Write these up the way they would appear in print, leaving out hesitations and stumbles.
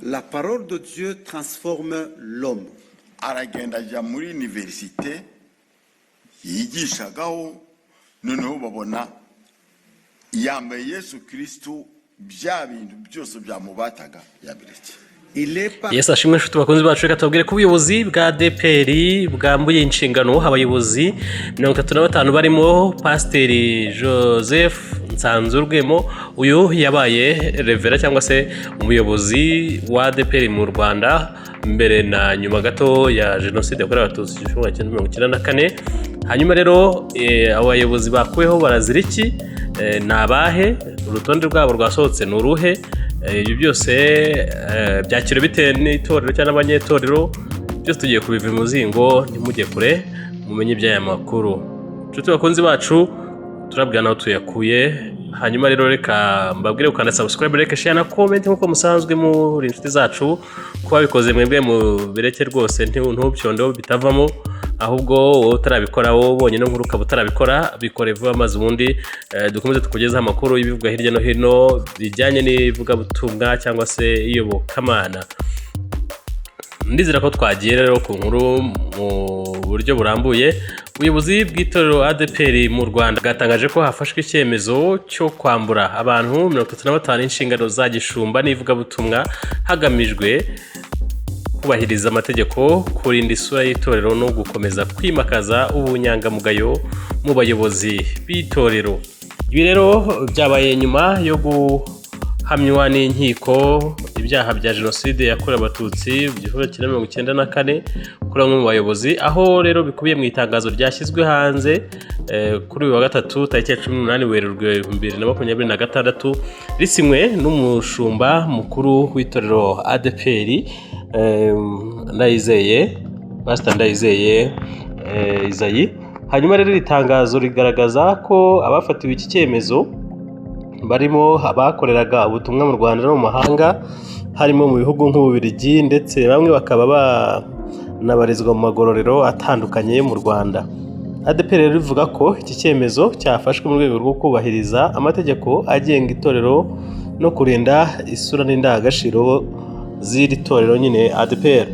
La parole de Dieu transforme l'homme. Aragenda ajya muri université yigishagaho, noneho babona yambaye Yesu Kirisitu, bya bintu byose byamubataga yabiretse. Il est parti Yesu ashimwe, inshuti bakunzi bacu. Reka tubabwire ko ubuyobozi bwa ADEPR bwambuye inshingano abayobozi 35, barimo Pasiteri Joseph Nsanzurwimo. Uyu yabaye reverend cyangwa se umuyobozi wa ADEPR mu Rwanda mbere na nyuma gato ya Jenoside yakorewe Abatutsi 1994. Hanyuma rero abayobozi bakuweho barazira iki? Ni abahe? Urutonde rwabo rwasohotse ni uruhe? Ibyo byose byakiriwe bitewe n'itorero cyangwa n'abanyetorero? Byose tugiye kubiva imuzingo. Ntimujye kure, mumenye iby'aya makuru. Inshuti bakunzi bacu, turabwira naho tuyakuye. Hanyuma rero reka mbabwire gukanda subscribe, like, share na comment nk'uko musanzwe muri inshuti zacu. Kuba bikoze mwebwe mubireke rwose, ntubyondeho bitavamo. Ahubwo wowe utarabikora, wowe ubonye no nkuru ukaba utarabikora, bikore vuba, maze ubundi dukomeze tukugezeho amakuru y'ibivugwa hirya no hino bijyanye n'ivugabutumwa cyangwa se iyobokamana. Ndizera ko twagiye rero ku nkuru mu buryo burambuye. Ubuyobozi bw'itorero ADEPR mu Rwanda bwatangaje ko hafashwe icyemezo cyo kwambura abantu 35 inshingano za gishumba n'ivugabutumwa, hagamijwe kubahiriza amategeko, kurinda isura y'itorero no gukomeza kwimakaza ubunyangamugayo mu bayobozi b'itorero. Ibi rero byabaye nyuma yo guhamywa n'inkiko ibyaha bya Jenoside yakorewe Abatutsi mu 1994 kuri bamwe mu bayobozi, aho rero bikubiye mu itangazo ryashyizwe hanze kuri uyu wa gatatu, tariki ya 18 Werurwe 2026, risinywe n'umushumba mukuru w'itorero ADEPR, Ndayizeye, Pastor Ndayizeye Isaie. Hanyuma rero iri tangazo rigaragaza ko abafatiwe iki cyemezo barimo abakoreraga ubutumwa mu Rwanda no mu mahanga, harimo mu bihugu nk'Ububiligi, ndetse bamwe bakaba banabarizwa mu magororero atandukanye yo mu Rwanda. ADEPR rero ivuga ko iki cyemezo cyafashwe mu rwego rwo kubahiriza amategeko agenga itorero no kurinda isura n'indangagaciro z'iri torero nyine ADEPR.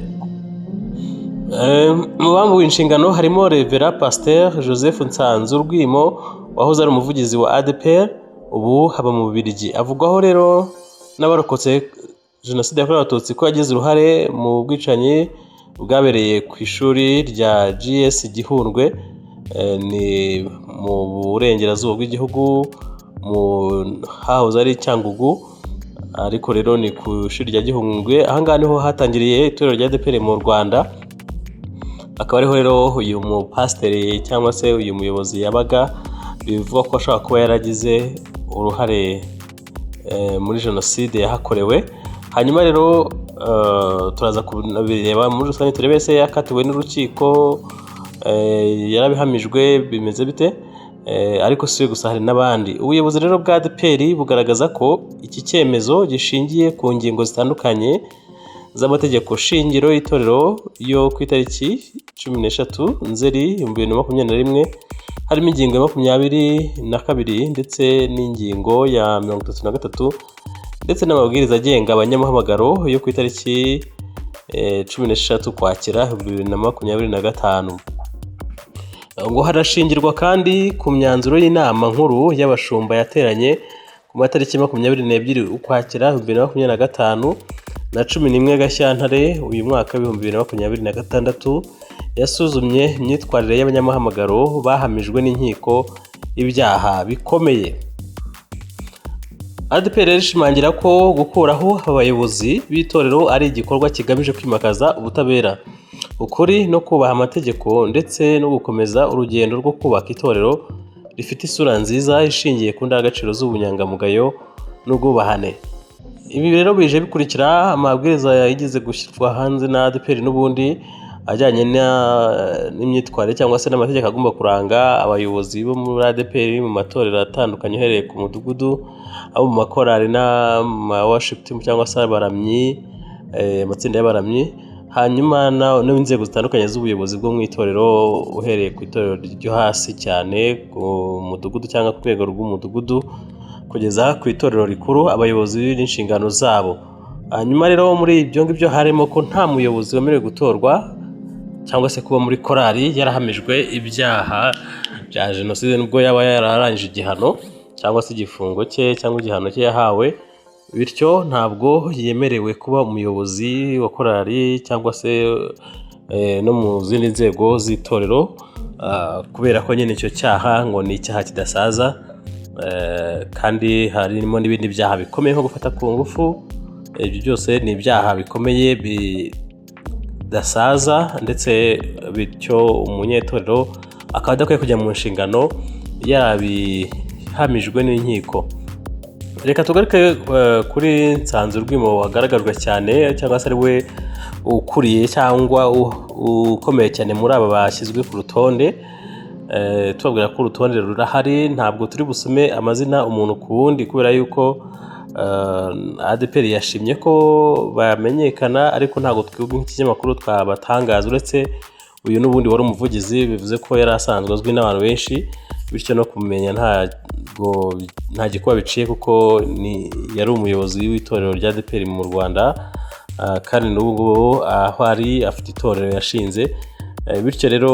Mu bambuwe inshingano harimo Reverend Pasteur Joseph Nsanzurwimo, wahoze ari umuvugizi wa ADEPR, ubu haba mu Bubiligi. Avugwaho rero n'abarokotse Jenoside yakorewe Abatutsi ko yagize uruhare mu bwicanyi bwabereye ku ishuri rya GS Gihundwe, ni mu burengerazuba bw'igihugu, mu hahoze ari Cyangugu, ariko rero ni ku ishuri rya Gihundwe. Ahangaha niho hatangiriye itorero rya ADEPR mu Rwanda, akaba ariho rero uyu mupasiteri cyangwa se uyu muyobozi yabaga, bivugwa ko ashobora kuba yaragize uruhare muri Jenoside yahakorewe. Hanyuma rero turaza kubireba muri rusange, turebe se yakatiwe n'urukiko, yarabihamijwe, bimeze bite? Ariko si we gusa, hari n'abandi. Ubuyobozi rero bwa ADEPR bugaragaza ko iki cyemezo gishingiye ku ngingo zitandukanye z'amategeko shingiro y'itorero yo ku itariki 13 Nzeri 2021, harimo ingingo ya 22 ndetse n'ingingo ya 33, ndetse n'amabwiriza agenga abanyamuhamagaro yo ku itariki 16 Ukwakira 2025. Ngo harashingirwa kandi ku myanzuro y'inama nkuru y'abashumba yateranye ku matariki 22 Ukwakira 2025 na 11 Gashyantare uyu mwaka w'2026, yasuzumye imyitwarire y'abanyamuhamagaro bahamijwe n'inkiko ibyaha bikomeye. ADEPR rero ishimangira ko gukuraho abayobozi b'itorero ari igikorwa kigamije kwimakaza ubutabera, ukuri no kubaha amategeko, ndetse no gukomeza urugendo rwo kubaka itorero rifite isura nziza ishingiye ku ndangagaciro z'ubunyangamugayo n'ubwubahane. Ibi rero bije bikurikira amabwiriza yigeze gushyirwa hanze na ADEPR n'ubundi ajyanye n'imyitwarire cyangwa se n'amategeko agomba kuranga abayobozi bo muri ADEPR mu matorero atandukanye, uhereye ku mudugudu, abo mu makorali n'ama worship team cyangwa se abaramyi, amatsinda y'abaramyi, hanyuma n'inzego zitandukanye z'ubuyobozi bwo mu itorero, uhereye ku itorero ryo hasi cyane ku mudugudu cyangwa ku rwego rw'umudugudu kugeza ku itorero rikuru, abayobozi n'inshingano zabo. Hanyuma rero muri ibyo ngibyo harimo ko nta muyobozi wemerewe gutorwa cyangwa se kuba muri korali yarahamijwe ibyaha bya jenoside, nubwo yaba yararangije igihano cyangwa se igifungo cye cyangwa igihano cye yahawe. Bityo ntabwo yemerewe kuba umuyobozi wa korali cyangwa se no mu zindi nzego z'itorero, kubera ko nyine icyo cyaha ngo ni icyaha kidasaza, kandi harimo n'ibindi byaha bikomeye nko gufata ku ngufu. Ibyo byose ni ibyaha bikomeye bidasaza, ndetse bityo umunyetorero akaba adakwiye kujya mu nshingano yarabihamijwe n'inkiko. Reka tugaruke kuri Nsanzurwimo wagaragajwe cyane, cyangwa se ari we ukuriye cyangwa ukomeye cyane muri aba bashyizwe ku rutonde. Tubabwira ko urutonde rurahari, ntabwo turi busome amazina umuntu ku wundi kubera yuko ADEPR yashimye ko bamenyekana, ariko ntabwo twebwe nk'ikinyamakuru twabatangaza, uretse uyu n'ubundi wari umuvugizi, bivuze ko yari asanzwe azwi n'abantu benshi, bityo no kumenya ntabwo nta gikuba biciye, kuko ni yari umuyobozi w'itorero rya ADEPR mu Rwanda, kandi n'ubu ngubu aho ari afite itorero yashinze. Bityo rero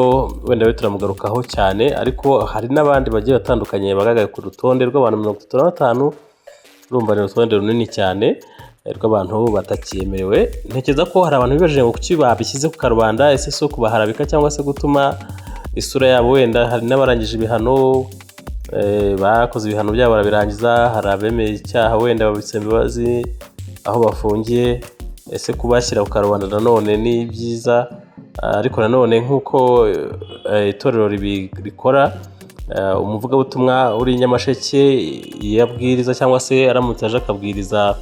wenda we turamugarukaho cyane, ariko hari n'abandi bagiye batandukanye bagaragaye ku rutonde rw'abantu 35. Urumva ni urutonde runini cyane rw'abantu batakyemerewe. Ntekereza ko hari abantu bibajije ngo kuki babishyize ku karubanda, ese si ukubaharabika cyangwa se gutuma isura yabo, wenda hari n'abarangije ibihano, bakoze ibihano byabo barabirangiza, hari abemeye icyaha wenda babitse imbabazi aho bafungiye, ese kubashyira ku karubanda nanone ni byiza? Ariko nanone nk'uko itorero rikora, umuvugabutumwa uri i Nyamasheke iyo abwiriza cyangwa se aramutse aje akabwiriza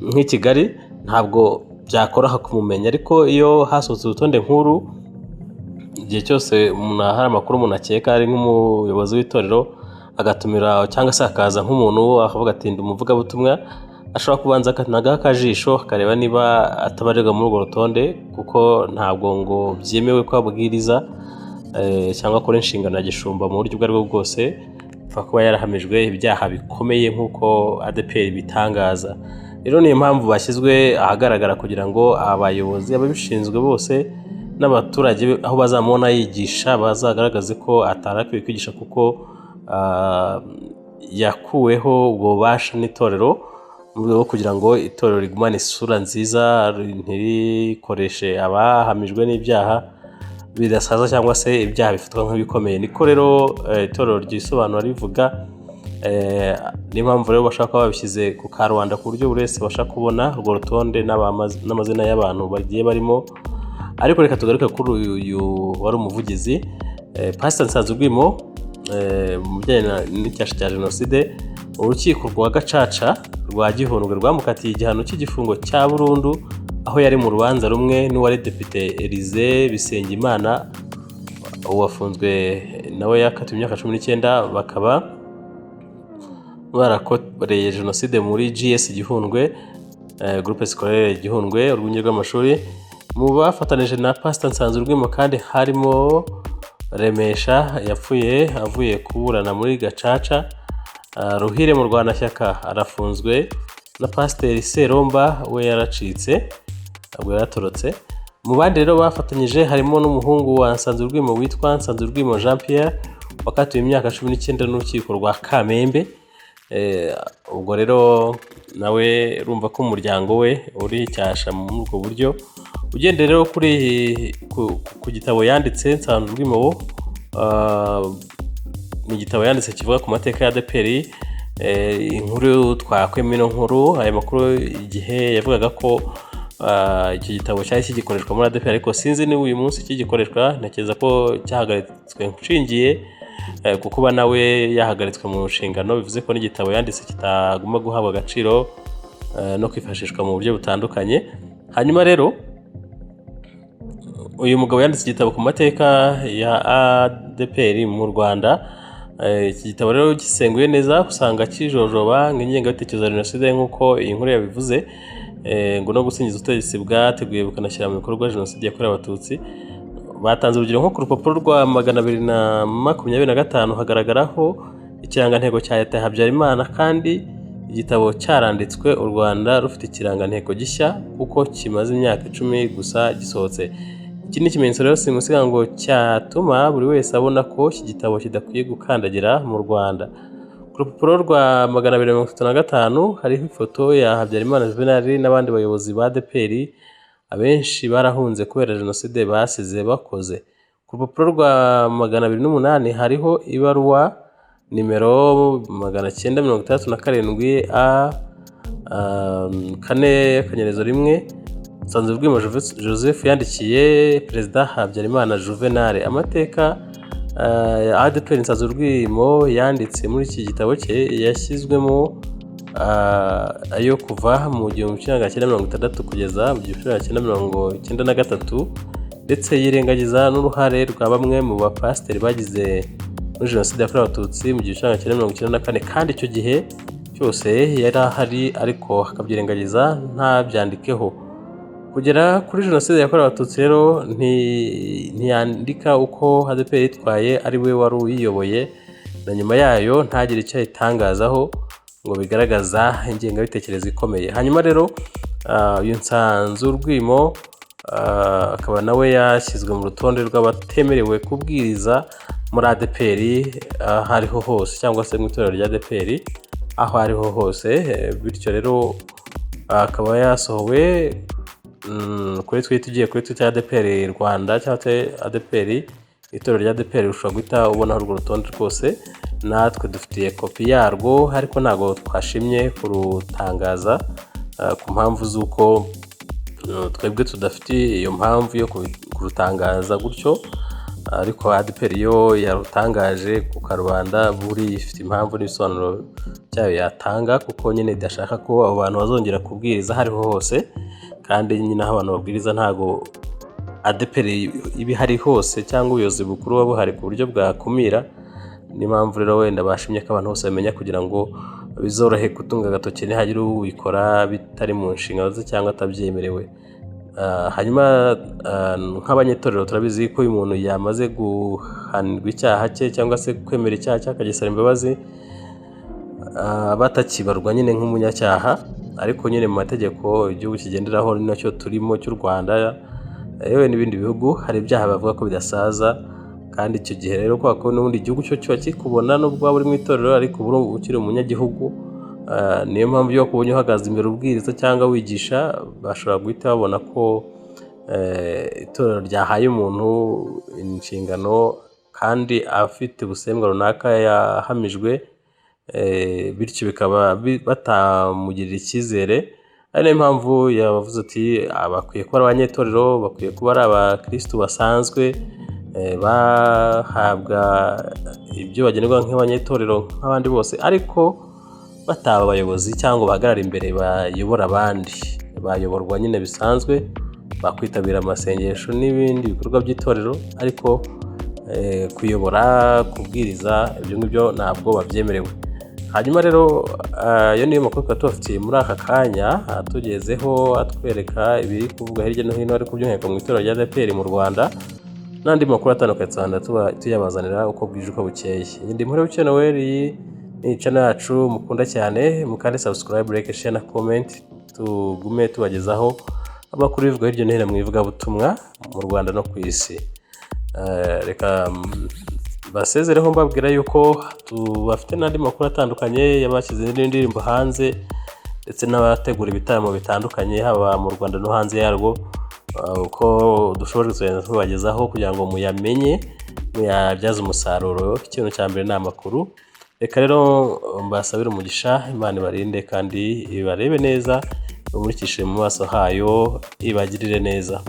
nk'i Kigali, ntabwo byakoroha kumumenya, ariko iyo hasohotse urutonde nk'uru, igihe cyose umuntu hari amakuru umuntu akeka ari nk'umuyobozi w'itorero, agatumira cyangwa se hakaza nk'umuntu akavuga ati ndi umuvugabutumwa, ashobora kubanza akanagaho akajisho akareba niba atabarirwa muri urwo rutonde, kuko ntabwo ngo byemewe ko abwiriza cyangwa akora inshingano ya gishumba mu buryo ubwo aribwo bwose, apfa kuba yarahamijwe ibyaha bikomeye nk'uko ADEPR bitangaza. Rero niyo mpamvu bashyizwe ahagaragara, kugira ngo abayobozi, ababishinzwe bose n'abaturage, aho bazamubona yigisha bazagaragaze ko atari akwiye kwigisha, kuko yakuweho ubwo bubasha n'itorero mu rwego rwo kugira ngo itorero rigumane isura nziza, ntirikoreshe abahamijwe n'ibyaha bidasaza cyangwa se ibyaha bifatwa nk'ibikomeye. Niko rero itorero ryisobanura rivuga. Niyo mpamvu rero bashaka kuba babishyize ku karubanda, ku buryo buri wese abasha kubona urwo rutonde n'amazina y'abantu bagiye barimo. Ariko reka tugaruke kuri uyu wari umuvugizi, Pastor Nsanzurwimo, mu bijyanye n'icyasha cya jenoside. Urukiko rwa Gacaca rwa Gihundwe rwamukatiye igihano cy'igifungo cya burundu, aho yari mu rubanza rumwe n'uwari Depite Elysée Bisengimana wafunzwe, nawe yakatiwe imyaka 19, bakaba barakoreye jenoside muri GS Gihundwe, Groupe Scolaire Gihundwe, urwunge rw'amashuri. Mu bafatanije na Pastor Nsanzurwimo kandi harimo Remesha yapfuye avuye kuburana muri Gacaca, Ruhire mu Rwanashyaka arafunzwe, na Pasiteri Seromba we yaracitse, ntabwo yaratorotse. Mu bandi rero bafatanyije harimo n'umuhungu wa Nsanzurwimo witwa Nsanzurwimo Jean Pierre wakatiwe imyaka 19 n'urukiko rwa Kamembe. Ubwo rero nawe urumva ko umuryango we uri icyasha muri ubwo buryo. Ugendeye rero ku gitabo yanditse Nsanzurwimo, ni igitabo yanditse kivuga ku mateka ya ADEPR. Inkuru twakwemo ino nkuru, aya makuru igihe yavugaga ko icyo gitabo cyari kigikoreshwa muri ADEPR, ariko sinzi niba uyu munsi kigikoreshwa. Ntekereza ko cyahagaritswe nshingiye ku kuba nawe yahagaritswe mu nshingano, bivuze ko n'igitabo yanditse kitagomba guhabwa agaciro no kwifashishwa mu buryo butandukanye. Hanyuma rero uyu mugabo yanditse igitabo ku mateka ya ADEPR mu Rwanda. Iki gitabo rero gisenguye neza usanga kijojoba nk'ingengabitekerezo ya jenoside, nk'uko iyi nkuru yabivuze, ngo no gusingiza ubutegetsi bwateguye bukanashyira mu bikorwa jenoside yakorewe Abatutsi. Batanze urugero nko ku rupapuro rwa 225 hagaragaraho ikirangantego cya leta ya Habyarimana, kandi Igitabo cyaranditswe u Rwanda rufite ikirangantego gishya, kuko kimaze imyaka 10 gusa gisohotse. Iki ni ikimenyetso rero simusiga ngo cyatuma buri wese abona ko iki gitabo kidakwiye gukandagira mu Rwanda. Ku rupapuro rwa 235 hariho ifoto ya Habyarimana Juvenal n'abandi bayobozi ba ADEPR, abenshi barahunze kubera jenoside basize bakoze. Ku rupapuro rwa 208 hariho ibaruwa nimero 967 A 4-1 Nsanzurwimo Joseph yandikiye Perezida Habyarimana Juvenal. Amateka ya ADEPR Nsanzurwimo yanditse muri iki gitabo cye yashyizwemo ayo kuva mu 1960 kugeza mu 1993, ndetse yirengagiza n'uruhare rwa bamwe mu bapasiteri bagize muri jenoside yakorewe Abatutsi mu 1994, kandi icyo gihe cyose yari ahari ariko akabyirengagiza ntabyandikeho. Kugera kuri jenoside yakorewe Abatutsi rero ntiyandika uko ADEPR yitwaye ari we wari uyiyoboye, na nyuma yayo ntagire icyo ayitangazaho ngo bigaragaza ingengabitekerezo ikomeye. Hanyuma rero uyu Nsanzurwimo akaba nawe yashyizwe mu rutonde rw'abatemerewe kubwiriza muri ADEPR aho ariho hose, cyangwa se mu itorero rya ADEPR aho ariho hose. Bityo rero akaba yasohowe kuri Twitter. Ugiye kuri Twitter ya ADEPR Rwanda cyangwa se ADEPR, itorero rya ADEPR, ushobora guhita ubonaho urwo rutonde rwose. Natwe dufitiye kopi yarwo, ariko ntabwo twashimye kurutangaza ku mpamvu z'uko twebwe tudafite iyo mpamvu yo kurutangaza gutyo, ariko ADEPR yo yarutangaje ku karubanda buri ifite impamvu n'ibisobanuro byayo yatanga, kuko nyine idashaka ko abo bantu bazongera kubwiriza aho ariho hose. Kandi nyine aho abantu babwiriza ntago ADEPR iba ihari hose, cyangwa ubuyobozi bukuru buba buhari ku buryo bwakumira. Niyo mpamvu rero wenda bashimye ko abantu bose bamenya, kugira ngo bizorohe gutunga agatoki nihagira ubikora bitari mu nshingano ze cyangwa atabyemerewe. Hanyuma nk'abanyetorero turabizi ko uyu muntu yamaze guhanirwa icyaha cye cyangwa se kwemera icyaha cye akagisaba imbabazi, batakibarwa nyine nk'umunyacyaha. Ariko nyine mu mategeko igihugu kigenderaho, ni nacyo turimo cy'u Rwanda yewe n'ibindi bihugu, hari ibyaha bavuga ko bidasaza. Kandi icyo gihe rero, kubera ko n'ubundi igihugu cyo kiba kikubona nubwo waba uri mu itorero ariko uba ukiri umunyagihugu, niyo mpamvu iyo bakubonye uhagaze imbere ubwiriza cyangwa wigisha, bashobora guhita babona ko itorero ryahaye umuntu inshingano kandi afite ubusembwa runaka yahamijwe, bityo bikaba batamugirira icyizere. Ari nayo mpamvu yabavuze ati bakwiye kuba ari abanyetorero, bakwiye kuba ari abakirisitu basanzwe, bahabwa ibyo bagenerwa nk'abanyetorero nk'abandi bose, ariko bataba abayobozi cyangwa bahagarara imbere bayobora abandi. Bayoborwa nyine bisanzwe, bakwitabira amasengesho n'ibindi bikorwa by'itorero, ariko kuyobora, kubwiriza, ibyo ngibyo ntabwo babyemerewe. Hanyuma rero ayo niyo makuru twari tubafitiye muri aka kanya, atugezeho atwereka ibiri kuvuga hirya no hino, ariko by'umwihariko mu itorero rya ADEPR mu Rwanda, n'andi makuru atandukanye tuzagenda tuyabazanira uko bwije uko bukeye. Ndi Muheruke Noel, iyi ni channel yacu mukunda cyane. Mukande subscribe, like, share na comment, tugume tubagezaho amakuru bivugwa hirya no hino mu ivugabutumwa mu Rwanda no ku isi. Reka basezereho mbabwira yuko tubafite n'andi makuru atandukanye y'abashyize n'indi ndirimbo hanze, ndetse n'abategura ibitaramo bitandukanye haba mu Rwanda no hanze yarwo. Uko dushobora kugenda tubagezaho kugira ngo muyamenye, muyabyaze umusaruro. Ikintu cya mbere ni amakuru. Reka rero mbasabire umugisha, Imana ibarinde kandi ibarebe neza, imurikishe mu maso hayo, ibagirire neza.